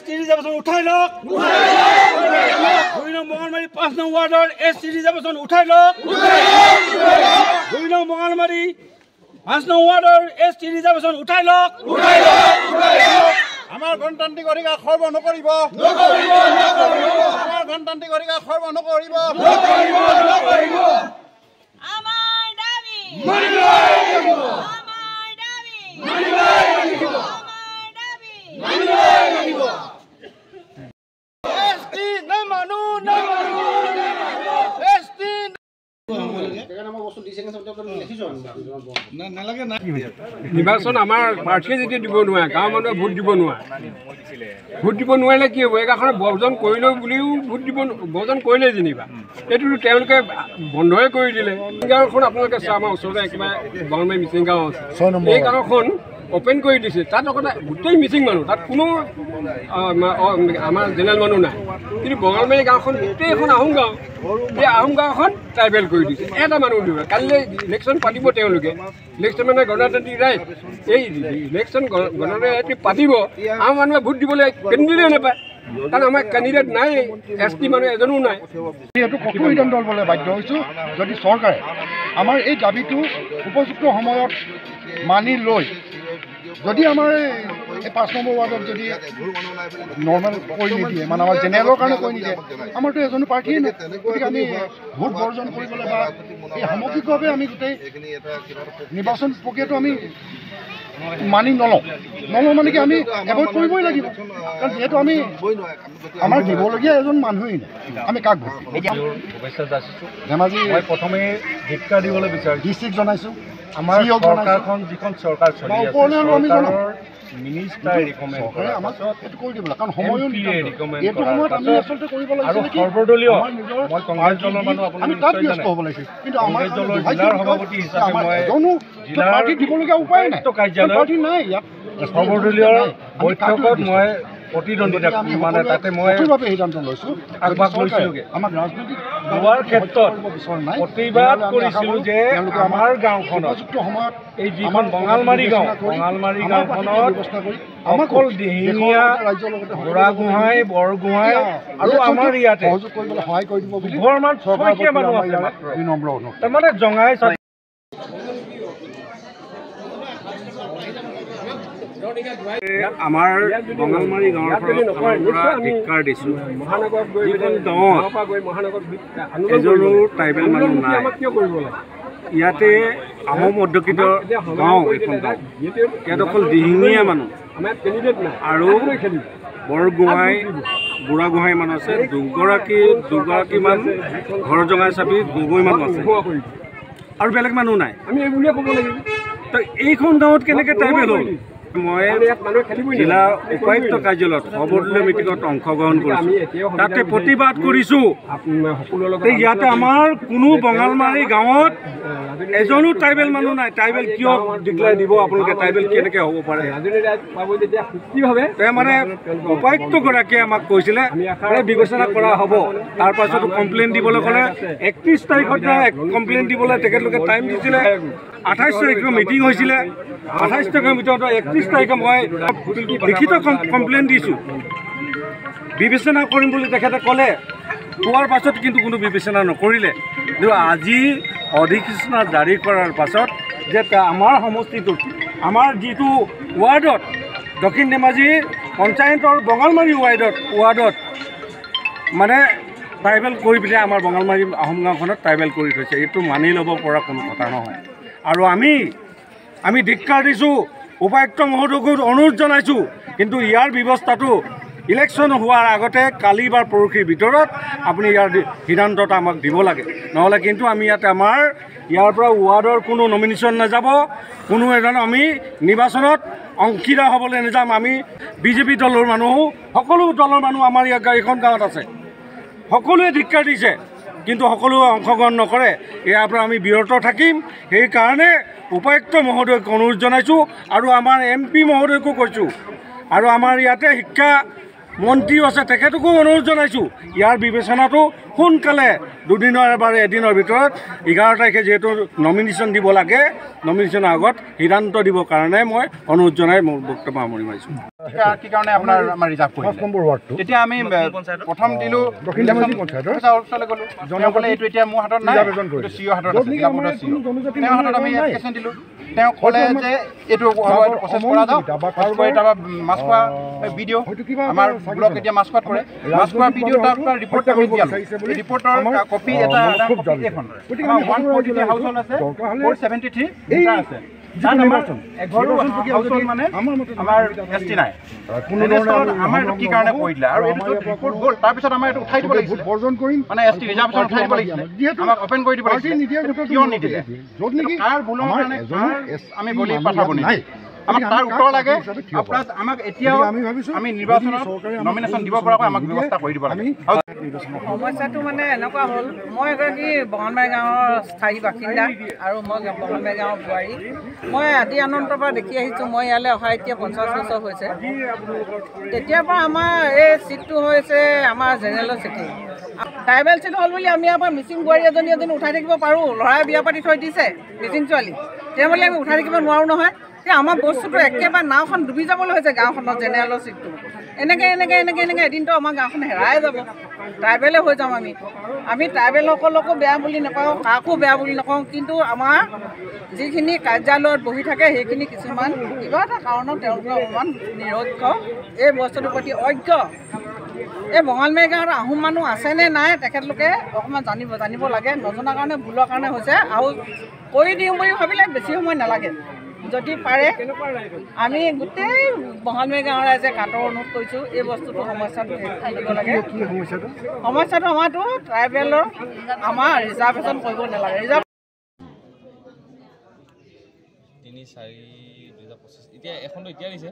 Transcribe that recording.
T reservation উঠাই লওক। 2 নং বঙালমাৰী 5 নং ৱাৰ্ডৰ এছ টি ৰিজাৰ্ভেশ্যন উঠাই লওক। 2 নং বঙালমাৰী 5 নং ৱাৰ্ডৰ এছ টি ৰিজাৰ্ভেশ্যন উঠাই লওক। আমাৰ গণতান্ত্ৰিক অধিকাৰ খৰ্ব নকৰিব। আমাৰ গণতান্ত্ৰিক অধিকাৰ খৰ্ব নকৰিব। আমাৰ দাবী মানিবই লাগিব। আমাৰ দাবী মানিবই লাগিব। আমাৰ দাবী মানিবই লাগিব। এছ টি নামানো নামানো এছ টি। নিৰ্বাচন আমাৰ প্ৰাৰ্থীয়ে যেতিয়া দিব নোৱাৰে, গাঁৱৰ মানুহে ভোট দিব নোৱাৰে। ভোট দিব নোৱাৰিলে কি হ'ব? এই গাঁওখনত বৰ্জন কৰিলেও বুলিও ভোট দিব, বৰ্জন কৰিলে যেনিবা এইটোতো তেওঁলোকে বন্ধই কৰি দিলে। গাঁওখন আপোনালোকে চাওক, আমাৰ ওচৰতে একেবাৰে বঙালমাৰী মিচিং গাঁও আছে। এই গাঁওখন অ'পেন কৰি দিছে, তাত অকল গোটেই মিচিং মানুহ, তাত কোনো আমাৰ জেনেৰেল মানুহ নাই। কিন্তু বঙালমাৰী গাঁওখন গোটেইখন আহোম গাঁও, এই আহোম গাঁওখন ট্ৰাইবেল কৰি দিছে, এটা মানুহ দিব। কালিলৈ ইলেকশ্যন পাতিব তেওঁলোকে, ইলেকশ্যন মানে গণতান্ত্ৰিক ৰাইট, এই ইলেকশ্যন গণতান্ত্ৰিক পাতিব, আমাৰ মানুহে ভোট দিবলৈ কেণ্ডিডেট নাপায়, কাৰণ আমাৰ কেণ্ডিডেট নাই, এছ টি মানুহ এজনো নাই। এইটো কঠোৰ সিদ্ধান্ত ল'বলৈ বাধ্য হৈছোঁ। যদি চৰকাৰে আমাৰ এই দাবীটো উপযুক্ত সময়ত মানি লৈ যদি আমাৰ এই 5 নম্বৰ ৱাৰ্ডত যদি নৰ্মেল কৰি নিদিয়ে, মানে আমাৰ জেনেৰেলৰ কাৰণে কৰি নিদিয়ে, আমাৰতো এজনো প্ৰাৰ্থীয়ে নাই। গতিকে আমি ভোট বৰ্জন কৰিবলৈ বা এই সামগ্ৰিকভাৱে আমি গোটেই নিৰ্বাচন প্ৰক্ৰিয়াটো আমি মানি নলওঁ। নলওঁ মানে কি, আমি এভইড কৰিবই লাগিব। কাৰণ যিহেতু আমি আমাৰ দিবলগীয়া এজন মানুহেই নাই, আমি কাক ভোট দিম? শুভেচ্ছা যাচিছোঁ। ধেমাজি মই প্ৰথমে ধিক্কাৰ দিবলৈ বিচাৰিছোঁ, ডিষ্ট্ৰিক্ট জনাইছোঁ। আমাৰ চৰকাৰখন যিখন চৰকাৰ চলি আছে, চৰকাৰৰ মিনিষ্টাৰ ৰিকমেণ্ড চৰকাৰে আমাক এইটো কৰি দিব লাগে, কাৰণ সময়ো ৰিকমেণ্ড এইটো সময়ত আমি আচলতে কৰিব আৰু লাগিছিলে কি, সৰ্বদলীয় আমাৰ নিজৰ মই কংগ্ৰেছ দলৰ মানুহ, আমি আপোনালোকে তাত নিশ্চয় ব্যস্ত জানে। হ'ব লাগিছিল। কিন্তু আমাৰ কংগ্ৰেছ দলৰ দুৰ্ভাগ্য জিলাৰ কি হয়, সভাপতি হিচাপে আমাৰ মই এজনো জিলাৰ প্ৰাৰ্থী দিবলগীয়া উপায় নাই, উপায়ুক্ত কাৰ্যালয়ত প্ৰাৰ্থী নাই ইয়াত, সৰ্বদলীয় নাই। আমি কাক বৈঠকত নিৰ্দিষ্ট মই প্ৰতিদ্বন্দ্বিতা গতিকে আমি মানে সকলোৱে তাতে মই কঠোৰভাৱে সিদ্ধান্ত লৈছোঁ। আগভাগ যদি চৰকাৰে লৈছিলোঁগে। আমাক ৰাজনৈতিক লোৱাৰ ক্ষেত্ৰত কৰিব বিচৰা নাই, প্ৰতিবাদ তেনেহ'লে আমি আশা কৰিছিলোঁ কৰোঁ যে তেওঁলোকে আমাক আমাৰ গাঁওখনত উপযুক্ত সময়ত এই যিখন আমাৰ বঙালমাৰী গাঁও, বিবেচনা কৰি, বঙালমাৰী আমাৰ প্ৰাৰ্থীক গাঁওখনত ব্যৱস্থা কৰি আমাকো অকল দেশৰ দিহিঙীয়া, লগতে ৰাজ্যৰ লগতে সকলোৰে বুঢ়াগোহাঁই, বৰগোহাঁই আৰু আমাৰ ইয়াতে সহযোগ কৰিবলৈ সহায় কৰি দিব বুলি দুঘৰমান চৰকাৰৰ শইকীয়া প্ৰতি মানুহ আমাৰ আছে ইয়াৰে মাত্ৰ। বিনম্ৰ অনুৰোধ। তাৰমানে জঙাই আমাৰ বঙালমাৰী গাঁৱৰ ফালৰ পৰা ধিক্কাৰ দিছোঁ। মহানগৰত গৈ যিখন গাঁৱত গাঁৱৰ পৰা গৈ মহানগৰত আন্দোলন এজনো কৰিব লাগে। ট্ৰাইবেল মানুহ আন্দোলন নাই, আমাক কিয় কৰিব লাগে? ইয়াতে আহোম অধ্যুষিত গাঁও এইখন গাঁও, ইয়াত অকল দিহিঙীয়া মানুহ আমাৰ কেণ্ডিডেট নাই আৰু খেলিব বৰগোহাঁই, বুঢ়াগোহাঁই মানুহ আছে, দুগৰাকীমান ঘৰ জঙাই চাপি গগৈ মানুহ আছে, নোহোৱা কৰি দিব। আৰু বেলেগ মানুহ নাই। আমি এই বুলিয়ে ক'ব লাগিব। তো এইখন গাঁৱত কেনেকৈ ট্ৰাইবেল হ'ল? মই কাৰণ ইয়াত মানুহে খেলিবই জিলা নোৱাৰে। উপায়ুক্ত কাৰ্যালয়ত সৰ্বদলীয় মিটিঙত অংশগ্ৰহণ আমি কৰিছোঁ, এতিয়াও তাতে প্ৰতিবাদ কৰিছোঁ। সকলোৰে লগত তে ইয়াতে আমাৰ কোনো বঙালমাৰী গাঁৱত এজনো ট্ৰাইবেল মানুহ নাই। ট্ৰাইবেল কিয় ডিক্লেয়াৰ দিব আপোনালোকে? ট্ৰাইবেল কেনেকৈ হ'ব পাৰে? ৰাজনীতি পাব যেতিয়া সুস্থিৰভাৱে তে মানে উপায়ুক্তগৰাকীয়ে আমাক কৈছিলে যে বিবেচনা কৰা হ'ব। তাৰ পাছতো কমপ্লেইন দিবলৈ ক'লে 31 তাৰিখত কমপ্লেইন দিবলৈ তেখেতলোকে টাইম দিছিলে। 28 তাৰিখে মিটিং হৈছিলে, 28 তাৰিখৰ ভিতৰত 31 তাৰিখে মই লিখিত কমপ্লেইন দিছোঁ, বিবেচনা কৰিম বুলি তেখেতে ক'লে। কোৱাৰ পাছত কিন্তু কোনো বিবেচনা নকৰিলে। কিন্তু আজি অধিসূচনা জাৰি কৰাৰ পাছত যে আমাৰ সমষ্টিটোত, আমাৰ যিটো ৱাৰ্ডত, দক্ষিণ ধেমাজি পঞ্চায়তৰ বঙালমাৰী ৱাৰ্ডত মানে ট্ৰাইবেল কৰি পেলাই আমাৰ বঙালমাৰী আহোম গাঁওখনত ট্ৰাইবেল কৰি থৈছে, এইটো মানি ল'ব পৰা কোনো কথা নহয়। আৰু আমি ধিক্কাৰ দিছোঁ, উপায়ুক্ত মহোদয়কো অনুৰোধ জনাইছোঁ, কিন্তু ইয়াৰ ব্যৱস্থাটো ইলেকশ্যন হোৱাৰ আগতে কালি বা পৰহিৰ ভিতৰত আপুনি ইয়াৰ সিদ্ধান্তটো আমাক দিব লাগে। নহ'লে কিন্তু আমি ইয়াতে আমাৰ ইয়াৰ পৰা ৱাৰ্ডৰ কোনো নমিনেশ্যন নাযাব, কোনো এজন আমি নিৰ্বাচনত অংশীদাৰ হ'বলৈ নাযাম। আমি বিজেপি দলৰ মানুহো, সকলো দলৰ মানুহ আমাৰ ইয়াত এইখন গাঁৱত আছে, সকলোৱে ধিক্কাৰ দিছে, কিন্তু সকলোৱে অংশগ্ৰহণ নকৰে। ইয়াৰ পৰা আমি বিৰত থাকিম। সেইকাৰণে উপায়ুক্ত মহোদয়ক অনুৰোধ জনাইছোঁ আৰু আমাৰ এম পি মহোদয়কো কৈছোঁ, আৰু আমাৰ ইয়াতে শিক্ষা মন্ত্ৰীও আছে, তেখেতকো অনুৰোধ জনাইছোঁ ইয়াৰ বিবেচনাটো সোনকালে দুদিনৰ বা এদিনৰ ভিতৰত 11 তাৰিখে যিহেতু নমিনেশ্যন দিব লাগে, নমিনেশ্যনৰ আগত সিদ্ধান্ত দিবৰ কাৰণে মই অনুৰোধ জনাই মোৰ বক্তব্য সামৰণি মাৰিছোঁ। কি কাৰণে আপোনাৰ আমাৰ ৰিজাৰ্ভ কৰিলে 5 নম্বৰ ৱাৰ্ডটো তেতিয়া আমি প্ৰথম দিলো দক্ষিণ ধেমাজি পঞ্চায়তৰ ওচৰলৈ গ'লো তেওঁ ক'লে এইটো এতিয়া মোৰ হাতত নাই এইটো চি অ' হাতত আছে জিলা বোৰ্ডৰ চি অ' তেওঁৰ হাতত আমি এপ্লিকেশ্যন দিলোঁ তেওঁ ক'লে যে এইটো প্ৰচেছ কৰা যাওক কৰি তাৰপৰা মাছখোৱা ভিডিঅ' আমাৰ ব্লক এতিয়া মাছখোৱাত কৰে মাছখোৱা ভিডিঅ' তাৰ পৰা ৰিপৰ্ট আমি দিয়ালোঁ ৰিপৰ্টৰ কপি এটা এইখন 143 হাউচ হোল্ড আছে 473 ভোটাৰ আছে আমাক তাৰ উত্তৰ লাগে প্লাছ আমাক এতিয়াও আমি নিৰ্বাচনত নমিনেশ্যন দিব পৰাকৈ আমাক ব্যৱস্থা কৰি দিব লাগে। সমস্যাটো মানে এনেকুৱা হ'ল, মই এগৰাকী বঙালমাৰী গাঁৱৰ স্থায়ী বাসিন্দা আৰু মই বঙালমাৰী গাঁৱৰ বোৱাৰী। মই আদি আনন্দৰ পৰা দেখি আহিছোঁ, মই ইয়ালৈ অহা এতিয়া 50 বছৰ হৈছে। তেতিয়াৰ পৰা আমাৰ এই চিটটো হৈছে আমাৰ জেনেৰেলৰ চিটি, ট্ৰাইবেল চিট হ'ল বুলি আমি ইয়াৰ পৰা মিচিং বোৱাৰী এজনী এজনী উঠাই থাকিব পাৰোঁ। ল'ৰাই বিয়া পাতি থৈ দিছে মিচিং ছোৱালী, তেওঁ বুলি আমি উঠাই থাকিব নোৱাৰোঁ নহয়। আমাৰ বস্তুটো একেবাৰে নাওখন ডুবি যাবলৈ হৈছে গাঁওখনত জেনেৰেলৰ চিটটো। এনেকৈ এনেকৈ এনেকৈ এনেকৈ এদিনতো আমাৰ গাঁওখন হেৰাই যাব, ট্ৰাইবেলে হৈ যাম আমি। আমি ট্ৰাইবেলসকলকো বেয়া বুলি নকওঁ, কাকো বেয়া বুলি নকওঁ, কিন্তু আমাৰ যিখিনি কাৰ্যালয়ত বহি থাকে সেইখিনি কিছুমান কিবা এটা কাৰণত তেওঁলোকে অকণমান নিৰক্ষ, এই বস্তুটোৰ প্ৰতি অজ্ঞ। এই বঙালমাৰী গাঁৱত আহোম মানুহ আছেনে নাই তেখেতলোকে অকণমান জানিব লাগে, নজনাৰ কাৰণে ভুলৰ কাৰণে হৈছে। আৰু কৰি দিওঁ বুলি ভাবিলে বেছি সময় নালাগে, যদি পাৰে আমি গোটেই বঙালমাৰী গাঁৱৰ ৰাইজে কাতৰ অনুৰোধ কৰিছোঁ, এই বস্তুটো সমস্যাটো দিব লাগে। সমস্যাটো আমাৰতো ট্ৰাইবেলৰ আমাৰ ৰিজাৰ্ভেশ্যন কৰিব নালাগে। ৰিজাৰ্ভ 3 4 2025 এতিয়া এখনতো এতিয়া দিছে।